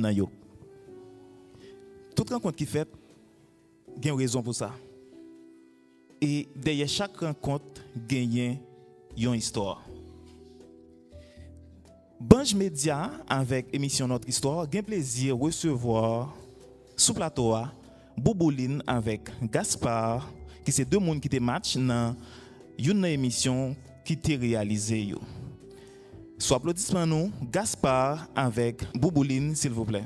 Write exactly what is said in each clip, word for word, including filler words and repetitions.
nan yo. Tout rankont ki fèt, gen rezon pou sa. E dèyè chak rankont, genyen yon istwa. Banj Medya avèk emisyon Notre Histoire gen plezi resevwa sou plato a Bouboulin avèk Gaspard, ki se de moun ki te match nan youn nan emisyon ki te reyalize yo. Sou aplodisman nou, Gaspard avèk Bouboulin, silvouplè.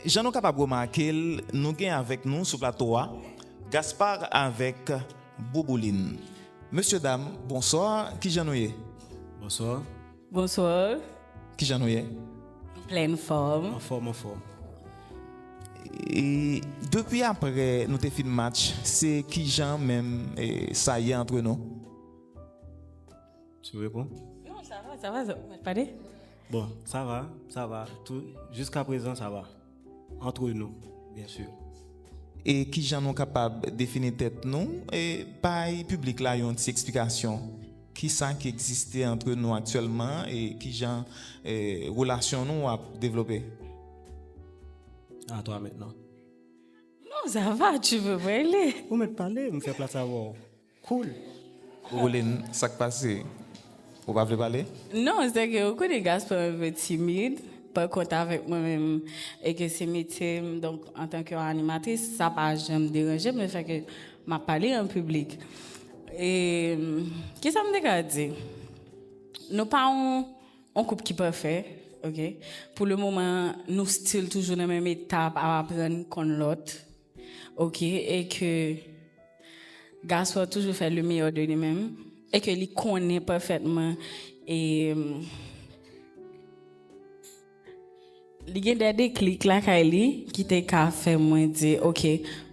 Jan nou kapab remake l, nou gen avèk nou sou plato a Gaspard avèk Bouboulin. Mesye dam, bonswa, kijan nou ye? Bonswa. Bonswa. Kijan nou ye? Plèn fòm. Anfòm, anfòm. E depi apre nou te fin match, se kijan menm, e, sa ye antre nou? Tu réponds? Non, sa va, sa va, sa va. Pale. Bon, sa va, sa va. Tout, jiska prezan, sa va. Antre nou, byen si. E kijan nou kapab defini tèt nou? E bay piblik la yon ti eksplikasyon. Kisa ki egziste antre nou aktyèlman e kijan, e, relasyon nou ap devlope? À toi maintenant. Non, ça va, tu peux parler. Ou mèt pale, m fè plas avè w. Cool. Bouboulin, sa k pase? Ou pa vle pale? Non, se ke ou konnen Gaspard un peu timid. Pa kont avèk mwen menm, e ke se metye m, donk, antanke animatris, sa pa janm deranje m, le fè ke m ap pale an piblik. E, kisa m te ka di? Nou pa yon, yon koup ki pafè, ok? Pou le moman, nou still toujou nan menm etap, ap aprann konn lòt, ok? E ke Gaspard toujou fè le meilleur de li menm, e ke li konnen pafètman, e, li gen de deklik lakay li ki te ka fè mwen di, ok,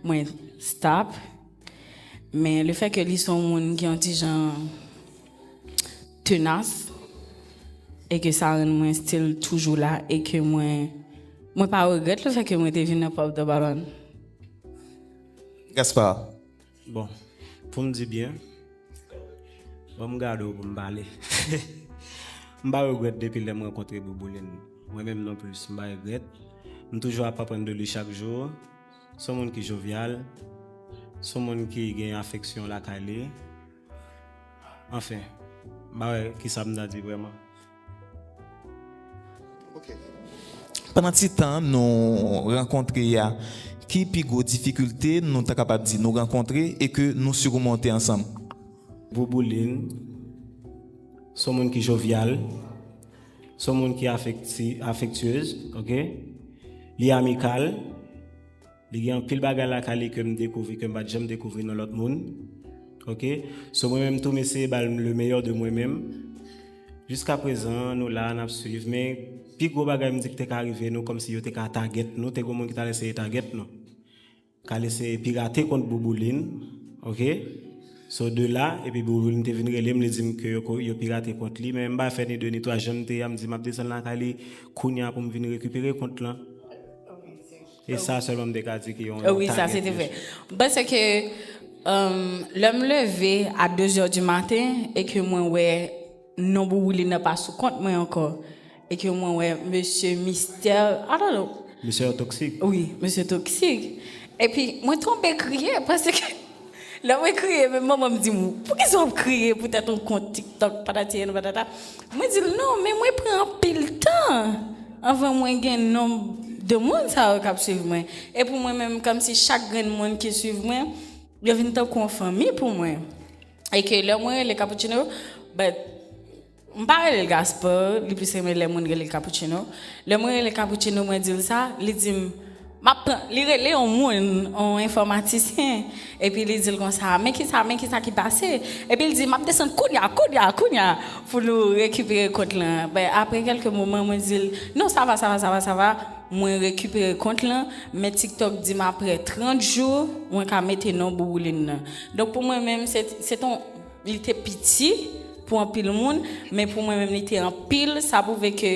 mwen stop. Men le fè ke li se yon moun ki yon ti jan tenas, e ke sa rann mwen still toujou la, e ke mwen, mwen pa regrèt le fè ke mwen te vin nan Pop the Ballon. Gaspard. Bon, pou m di byen, ban m gade w pou m pale. M pa regrèt depi lè m rankontre Bouboulin. Mwen menm non plis, m pa regrèt. M toujou ap aprann de li chak jou. Se yon moun ki jovyal. Se yon moun ki gen afeksyon lakay li. Anfen, m pa wè kisa m ta di vrèman. Ok. Pandan ti tan nou rankontre a, ki pi gwo difikilte nou ta kapab di nou rankontre e ke nou simonte ansanm? Bouboulin, se yon moun ki jovyal, se yon moun ki afekti-, afektyez, ok? Li amikal, li gen anpil bagay lakay li ke m dekouvri, ke m pa t janm dekouvri nan lòt moun. Ok? So, mwen menm tou, m eseye ba l le meilleur de mwen menm. Jiska prezan, nou la, n ap swiv. Men, pi gwo bagay m di ki te ka rive nou, kòmsi yo te ka target nou, te gen moun ki t al eseye target nou. K al eseye pirate kont Bouboulin. Ok? So, de la, epi Bouboulin te vin rele m, li di m ke yo ko-, yo pirate kont li. Men m pa fè ni de ni twa, jan m te ye a, m di m ap desann lakay li kounye a pou m vin rekipere kont lan. E sa sèlman m te ka di ki yon, yon target. Wi, sa se te vre. M panse ke, um, lè m leve a de zè di maten e ke mwen wè non Bouboulin nan pa sou kont mwen ankò, e ke mwen wè mesye Mistè, I don't know. Mesye Toxic. Wi, mesye Toxic. Epi mwen tonbe kriye paske lè mwen kriye, menm manman m di m, "Poukisa w ap kriye poutèt yon kont TikTok, patati and patata?" Mwen di l, "Non, men mwen pran anpil tan anvan mwen gen nonb de moun sa yo k ap swiv mwen." E pou mwen menm, kòmsi chak grenn moun ki swiv mwen, yo vin tankou yon fanmi pou mwen. E ke lè mwen rele Cappuccino, but m pa rele l Gaspard, li plis renmen lè moun rele l Cappuccino. Lè mwen rele Cappuccino, mwen di l sa, li di m, m ap pran, li rele yon moun, yon enfòmatisyen, epi li di l konsa, "Men kisa, men kisa ki pase?" Epi l di, "M ap desann kounye a, kounye a, kounye a, pou nou rekipere kont lan." Ben, apre kèlke moman, mwen di l, "Non, sa va, sa va, sa va, sa va." Mwen rekipere kont lan, men TikTok di m apre trant jou, mwen ka mete non Bouboulin nan. Donk, pou mwen menm, se, se ton Li te piti pou anpil moun, men pou mwen menm, li te anpil. Sa pwouve ke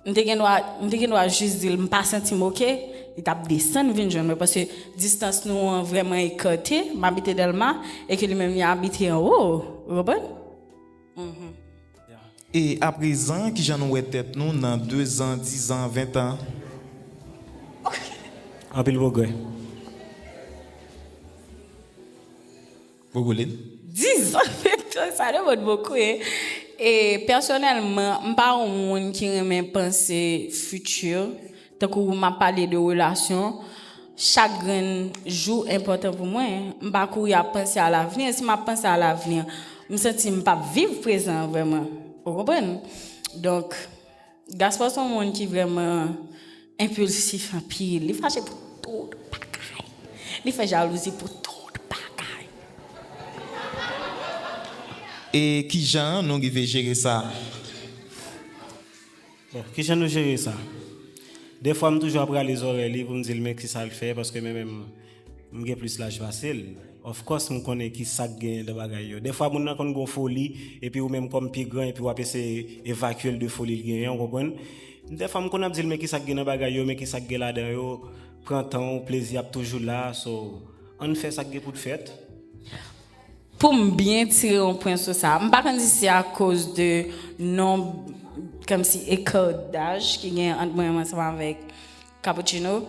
m te gen dwa, m te gen dwa jis di l, "M pa santi m oke." Li t ap desann vin jwenn mwen, paske distans nou an vrèman ekate. M abite Dèlma, e ke li menm, li abite anwo. Ou konprann? Mhm. E aprezan, kijan nou wè tèt nou nan dezan, dizan, ventan? Anpil pwogrè. Bouboulin? Dizan, ventan, sa demande beaucoup, hein. E pèsonèlman, m pa yon moun ki renmen panse fiti. Tankou m ap pale de relasyon, chak grenn jou enpòtan pou mwen. M pa kouri ap panse a lavni. Si m ap panse a lavni, m santi m p ap viv prezan an vrèman. Ou konprann? Donk, Gaspard se yon moun ki vrèman enpilsif anpil. Li fache pou tout bagay. Li fè jalouzi pou tout bagay. E kijan nou rive jere sa? Bon, kijan nou jere sa? Defwa, m toujou ap rale zòrèy li pou m di l men kisa l fè, paske men menm, m gen plis laj pase l. Of course, m konnen kisa k genyen nan bagay yo. Defwa, moun nan konn gon foli, epi ou menm kòm pi gran, epi w ap eseye evakye l de foli l genyen, w konprann? Defwa, m konn ap di l men kisa k gen nan bagay yo, men kisa k gen ladan yo. Pran tan w, plezi ap toujou la, so, ann fè sa k gen pou t fèt. Pou m byen tire yon pwen sou sa, m pa konn si se akoz de non, kòmsi, ekart daj ki gen ant mwen menm ansanm avèk Cappuccino.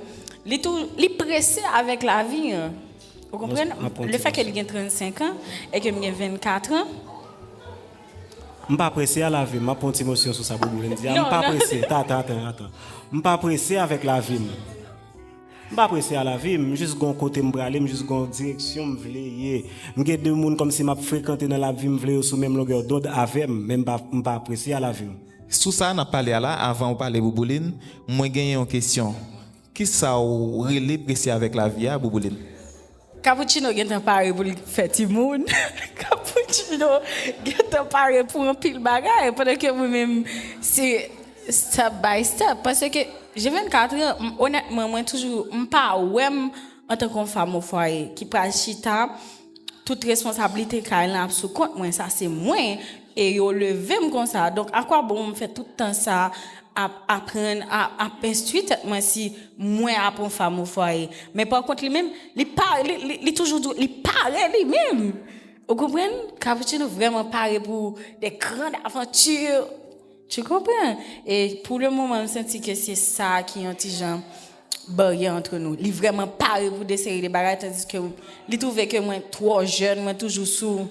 Li tou, li prese avèk lavi an. Ou konprann? M ap pran ti pòz. Lefètke li gen trannsenk an e ke m gen vennkat an. M pa prese a lavi m, m ap pran ti emosyon sou sa Bouboulin di a. M pa prese, ta, ta, ta, ata. M pa prese avèk lavi m. M pa prese a lavi m, m jis gon kote m prale, m jis gon direksyon m vle ye. M gen de moun kòmsi m ap frekante nan lavi m vle yo sou menm longè dond avè m, men m pa, m pa prese a lavi m. Sou sa n ap pale a la, avan ou pale Bouboulin, mwen genyen yon kesyon. Kisa w rele prese avèk lavi a, Bouboulin? Cappuccino gentan pare pou l fè timoun. Cappuccino gentan pare pou anpil bagay, pandan ke mwen menm, se step by step. Paske, j'ai vingt-quatre ans, m, onètman, mwen toujou, m pa wè m antanke yon fanm o fwaye ki pral chita, tout responsablite kay lan ap sou kont mwen, sa se mwen, e yo leve m konsa. Donk, akwabon m fè tout tan sa ap aprann, ap, ap enstwi tèt mwen si mwen ap yon fanm o fwaye. Men pa kont li menm, li pa, li, li, li toujou di, li pare li menm. Ou konprann? Cappuccino vrèman pare pou de grandes aventures. Tu comprends? E pou le moman, m santi ke se sa ki yon ti jan baryè ant nou. Li vrèman pare pou de seri de bagay, tandis ke li twouve ke mwen twò jèn, mwen toujou sou,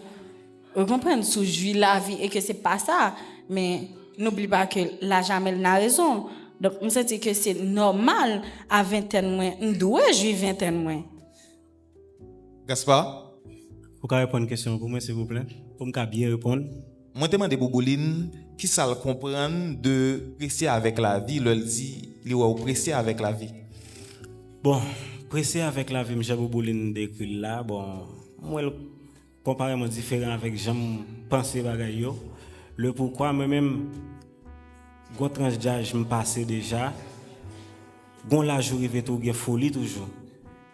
ou konprann, sou jwi lavi e ke se pa sa. Men, n'oublie pas que l'âge amène la raison. Donk, m santi ke se nòmal, a ventèn mwen, m dwe jwi ventèn mwen. Gaspard? Ou ka reponn kesyon an pou mwen, silvouplè? Pou m ka byen reponn. Mwen te mande Bouboulin kisa l konprann de prese avèk lavi lè l di li wè w prese avèk lavi. Bon, prese avèk lavi m, jan Bouboulin dekri l la, bon, m wè l konparèman diferan avèk jan m panse bagay yo. Le poukwa, mwen menm, gon tranch daj m pase deja. Gon laj ou rive tou, ou gen foli toujou.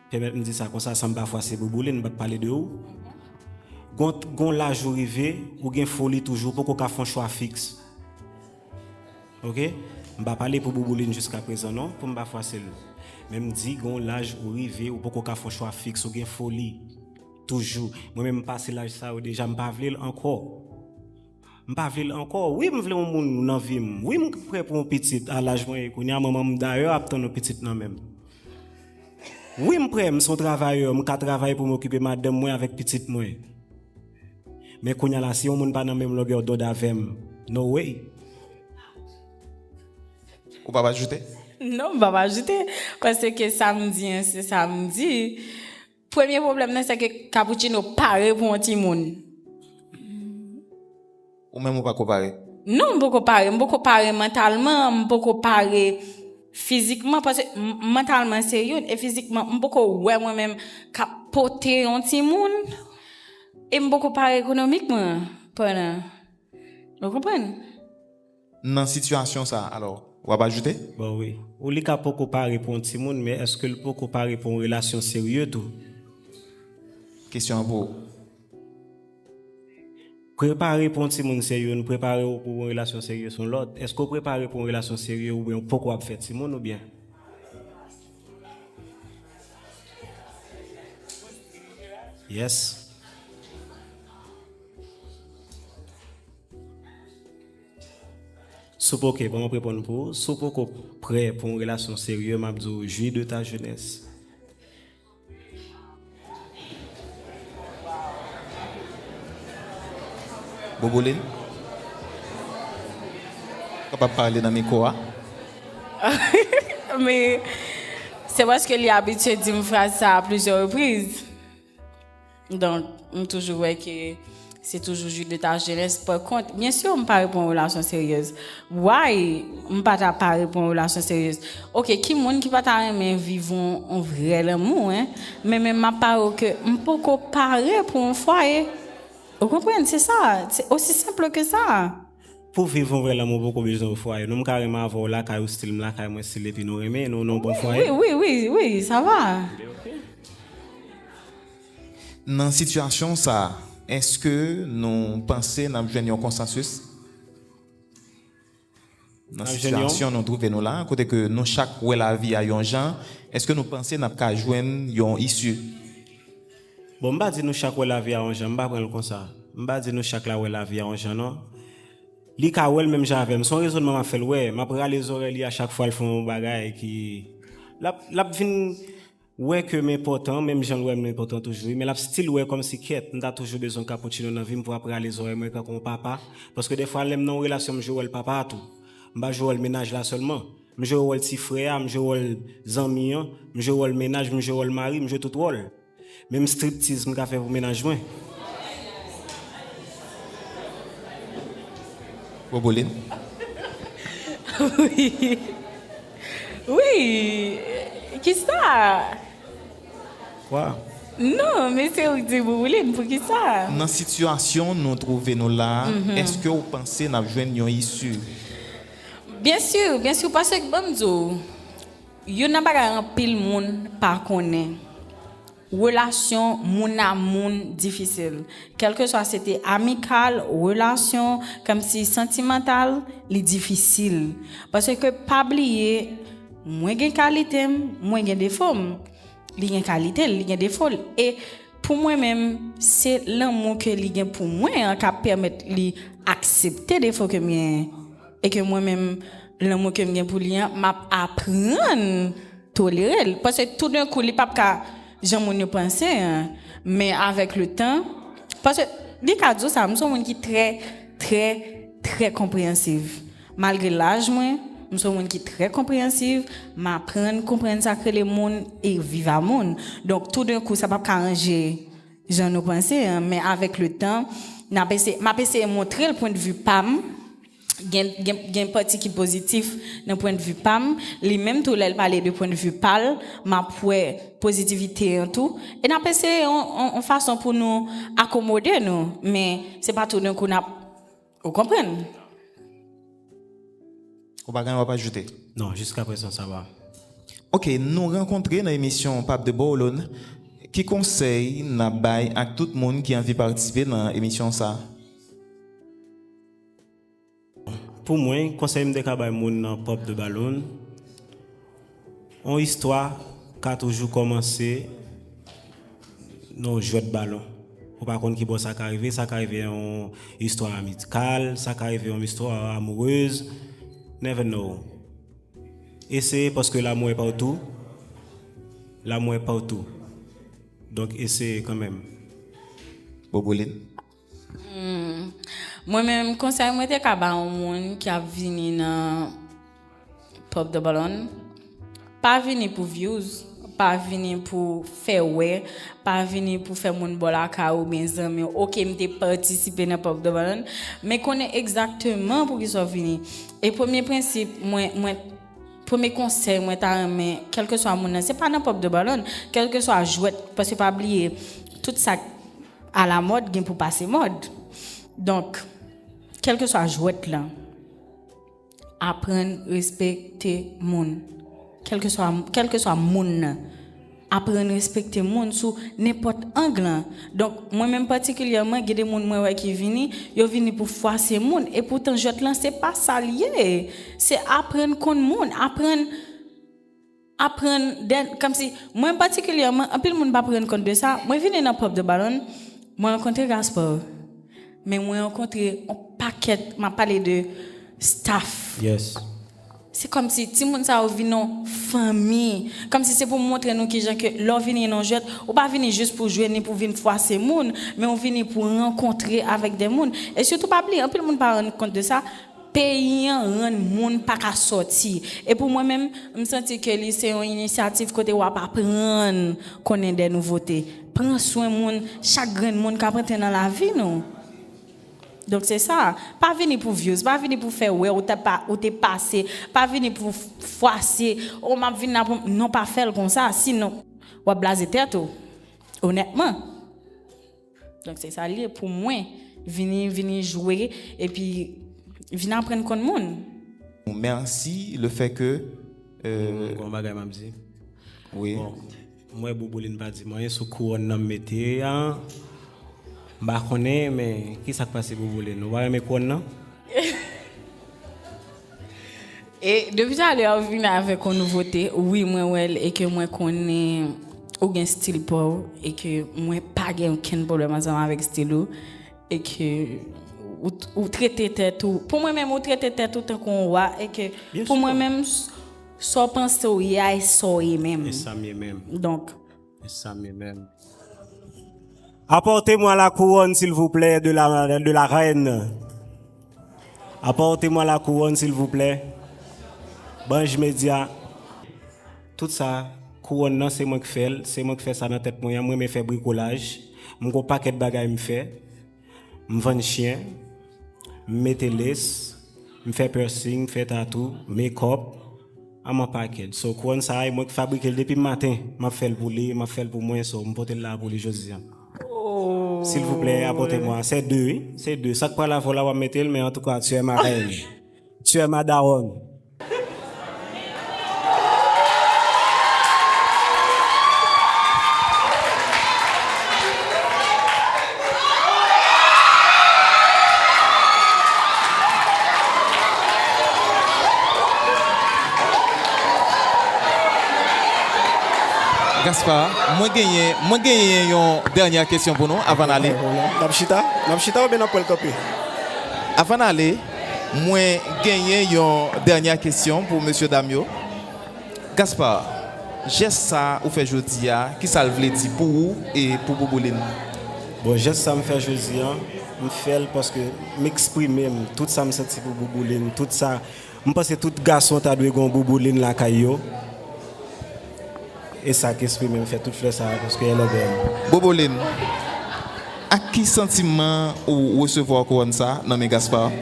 Pèmèt m di sa konsa san m pa fwase Bouboulin, m p ap pale de ou. Gon, gon laj ou rive, ou gen foli toujou, ou poko ka fè yon chwa fiks. Oke? M pa pale pou Bouboulin jiskaprezan non, pou m pa fwase l. Men m di, gon laj ou rive, ou poko ka fè yon chwa fiks, ou gen foli toujou. Mwen menm, m pase laj sa yo deja, m pa vle l ankò. M pa vle l ankò. Wi, m vle yon moun nan vi m. Wi, m prè pou yon pitit a laj mwen ye kounye a. Manman m dayè ap tann yon pitit nan men m. Wi, m prè, m se yon travayè, m ka travay pou m okipe madanm mwen avèk pitit mwen. Men kounye a la, si yon moun pa nan menm longè dond avè m, no way. Ou p ap ajoute? Non, m p ap ajoute. Paske sa m di an, se sa m di. Premye pwoblèm nan, se ke Cappuccino pare pou yon timoun. Ou menm ou pako pare? Non, m poko pare. M poko pare mantalman, m poko pare fizikman, paske m, mantalman se youn, e fizikman, m poko wè mwen menm k ap pote yon timoun, e m poko pare ekonomikman, pandan, ou konprann? Nan sitiyasyon sa, alò, w ap ajoute? Bon, wi. Ou li ka poko pare pou yon timoun, men èske l poko pare pou yon relasyon serye tou? Kesyon an pou ou. Prepare pou yon timoun se youn, prepare w pou yon relasyon serye se yon lòt. Èske w prepare pou yon relasyon serye oubyen w poko ap fè timoun oubyen? Yes. Si w poko, bon, m ap reponn pou ou. Si w poko prè pou yon relasyon serye, m ap di w, jouis de ta jeunesse. Bobolin? Kapab pale nan mikwo a? Men, se paske li abitye di m fraz sa a plizyè repriz. Donk, m toujou wè ke se toujou jouis de ta jeunesse. Par kont, byen si m pa reponn relasyon seryez. Why m pa ta pa reponn relasyon seryez? Ok, ki moun ki pa ta renmen viv yon, yon vrè lanmou, en? Men, men m ap pare w ke m poko pare pou yon fwaye. Ou konprann? Se sa. Se osi senp ke sa. Pou viv yon vrè lanmou, ou poko bezwen yon fwaye. Non, m ka renmen avè w lakay ou, stil m lakay mwen, stil epi nou renmen, nou nan yon bon fwaye. Wi, wi, wi, wi, sa va. Nan sitiyasyon sa a, èske nou panse n ap jwenn yon konsansis? Nan sitiyasyon nou twouve nou la, kote ke nou chak wè lavi a yon jan, èske nou panse n ap ka jwenn yon isi? Bon, m pa di nou chak wè lavi a yon jan, m pa pran l konsa. M pa di nou chak la wè lavi a yon jan, non. Li ka wè l menm jan avè m. Se yon rezònman m ap fè l wè. M ap rale zòrèy li a chak fwa l fè yon bagay ki. L ap, l ap vin wè ke m enpòtan, menm jan l wè m enpòtan toujou, wi, men l ap still wè kòmsi kyèt, m ta toujou bezwen cappuccino nan vi m pou ap rale zòrèy mwen tankou yon papa. Paske dèfwa, lè m nan yon relasyon, m jwe wòl papa a tou. M pa jwe wòl mennaj la sèlman. M jwe wòl ti frè a, m jwe wòl zanmi an, m jwe wòl mennaj, m jwe wòl mari, m jwe tout wòl. Menm striptiz m ka fè pou mennaj mwen. Bobolin? Wi. Wi. Kisa? Kwa? Non, men se ou ki di Bobolin, poukisa? Nan sitiyasyon nou twouve nou la, èske w panse n ap jwenn yon isi? Byen si, byen si, paske ban m di w, youn nan bagay anpil moun pa konnen. Relasyon moun a moun difisil. Kèlkeswa se te amikal, relasyon, kòmsi santimantal, li difisil. Paske pa bliye, mwen gen kalite m, mwen gen defo m. Li gen kalite l, li gen defo l. E pou mwen menm, se lanmou ke li gen pou mwen an k ap pèmèt li aksepte defo ke m genyen. E ke mwen menm, lanmou ke m gen pou li an, m ap aprann tolere l. Paske toudenkou, li p ap ka jan moun yo panse an. Men avèk le tan, paske li ka di w sa, m se yon moun ki trè, trè, trè konpreyansiv. Malgre laj mwen, m se yon moun ki trè konpreyansiv, m aprann konprann sa k rele moun e viv a moun. Donk, toudenkou, sa p ap ka ranje jan nou panse an, men avèk le tan, n ap eseye, m ap eseye montre l pwendvi pa m, gen, gen, gen pati ki pozitif nan pwendvi pa m. Li menm tou, lè l pale de pwendvi pa l, m ap wè pozitivite an tou. E n ap eseye yon, yon, yon fason pou nou akomode nou. Men se pa toudenkou n ap. Ou konprann? Ou pa gen w ap ajoute? Non, jiskaprezan sa va. Ok, nou rankontre nan emisyon Pap de Bawlon. Ki konsèy n ap bay ak tout moun ki anvi patisipe nan emisyon sa a? Pou mwen, konsèy m te ka bay moun nan Pop de Balon, yon istwa ka toujou kòmanse nan yon jwèt balon. Ou pa konn ki bò sa ka rive, sa ka rive yon istwa amikal, sa ka rive yon istwa amourez, never know. Eseye paske l'amour est partout, l'amour est partout. Donk eseye kanmenm. Bobolin? Mwen menm, konsèy mwen te ka ba yon moun ki ap vini nan Pop de Balon, pa vini pou views, pa vini pou fè wè, pa vini pou fè moun bò lakay ou oubyen zanmi w, ok, m te patisipe nan Pop de Balon, men konnen egzakteman poukisa w vini. E premye prensip, mwen, mwen, premye konsèy mwen ta renmen, kèlkeswa moun nan, se pa nan Pop de Balon, kèlkeswa jwèt, paske pa bliye, tout sa k alamòd gen pou pase mòd. Donk, kèlkeswa jwèt lan, aprann respekte moun. Kèlkeswa, kèlkeswa moun nan, aprann respekte moun sou nenpòt ang lan. Donk, mwen menm patikilyèman, gen de moun mwen wè ki vini, yo vini pou fwase moun. E poutan jwèt lan, se pa sa l ye. Se aprann konn moun, aprann aprann, dèn, kòmsi, mwen patikilyèman, anpil moun pa pou rann kont de sa, mwen vini nan Pop de Balon, mwen rankontre Gaspard, men mwen rankontre yon pakèt, m ap pale de staff. Yes. Se kòmsi timoun sa yo vin yon fanmi. Kòmsi se pou montre nou kijan ke lè w vini nan jwèt, ou pa vini jis pou jwe ni pou vin fwase moun, men ou vini pou rankontre avèk de moun. E sitou pa bliye, anpil moun pa rann kont de sa, peyi an rann moun pa ka sòti. E pou mwen menm, m santi ke li se yon inisyativ kote w ap aprann konnen de nouvote. Pran swen moun, chak grenn moun k ap antre nan lavi nou. Donk se sa. Pa vini pou views, pa vini pou fè wè ou te pa, ou te pase, pa vini pou f- fwase, o m ap vin la pou, non, pa fè l konsa, sinon w ap blaze tèt ou. Onètman. Donk se sa l ye pou mwen. Vini, vini jwe, epi vin aprann konn moun. Mèsi le fè ke euh, Gon bagay m ap di. wi. Bon, m wè Bouboulin pa di m anyen sou kouwòn nan m mete a. M pa konnen, men ki sa k pase Bouboulin? Ou pa renmen kouwòn nan? E depi talè a ou vini avèk yon nouvote, wi mwen wè l e ke mwen konnen ou gen stil pa w e ke mwen pa gen okenn pwoblèm ansanm avèk stil ou e ke ou, ou trete tèt ou, pou mwen menm ou trete tèt ou tankou yon wa e ke pou mwen menm s- sa w panse w ye a e sa w ye menm. E sa m ye menm. Donk. E sa m ye menm. Apportez-moi la couronne, s'il vous plaît, de la, de la reine. Apportez-moi la couronne, s'il vous plaît. Banj Media. Tout sa, kouwòn nan, se mwen k fè l. Se mwen k fè sa nan tèt mwen an. Mwen renmen fè brikolaj. M gon pakèt bagay m fè. M vann chyen. M mete lace. M fè piercing, m fè tatou, make up. I'm a package. So, kouwòn sa a, e mwen k fabrike l depi maten. M ap fè l pou li, m ap fè l pou mwen. So, m pote l la pou li jodi a. Silvouplè, apòte mwa. Se de, wi. Se de. Sa k pral avè w la, w ap mete l, men antouka, tu es ma reine. Tu es ma daronne. Gaspard, mwen genyen, mwen genyen yon dènyè kesyon pou nou avan n ale. N ap chita? N ap chita oubyen n ap pran l kanpe? Avan n ale, mwen genyen yon dènyè kesyon pou mesye dam yo. Gaspard, jès sa ou fè jodi a, ki sa l vle di pou ou e pou Bouboulin? Bon, jès sa m fè jodi a, m fè l paske m eksprime m, tout sa m santi pou Bouboulin, tout sa. M panse tout gason ta dwe gen yon Bouboulin lakay yo. E sa k eksprime m fè tout flè sa a paske elle est belle. Bouboulin, ak ki santiman ou resevwa kouwòn sa nan men Gaspard?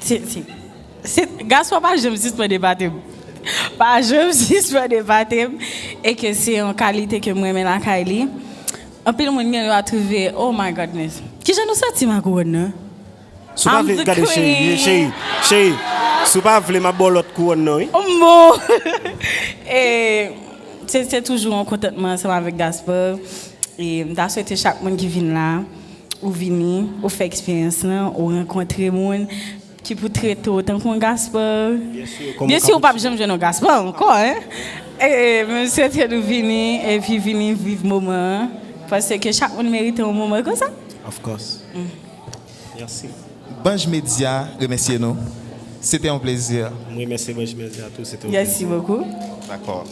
Se, se, se, Gaspard pa janm sispann epate m. Pa janm sispann epate m. E ke se yon kalite ke m renmen lakay li. Anpil moun gen dwa twouve, oh my goodness. Kijan nou santi m ak kouwòn nan? Si w pa vle, gade cheri, cheri, cheri. Si w pa vle, m ap ba w lòt kouwòn nan, wi. Bon! E, se, se toujou yon kontantman ansanm avèk Gaspard. E m ta swete chak moun ki vin la, ou vini, ou fè eksperyans lan, ou rankontre moun ki pou trete w tankou yon Gaspard. Byensi, ou p ap janm jwenn yon Gaspard ankò, en. E, men m swete nou vini, epi vini viv moman an. Paske chak moun merite yon moman konsa. Of course. Merci. Banj Media remèsye nou. C'était un plaisir. Mwen remèsye Banj Media tou, c'était un Merci plaisir. Beaucoup. D'accord.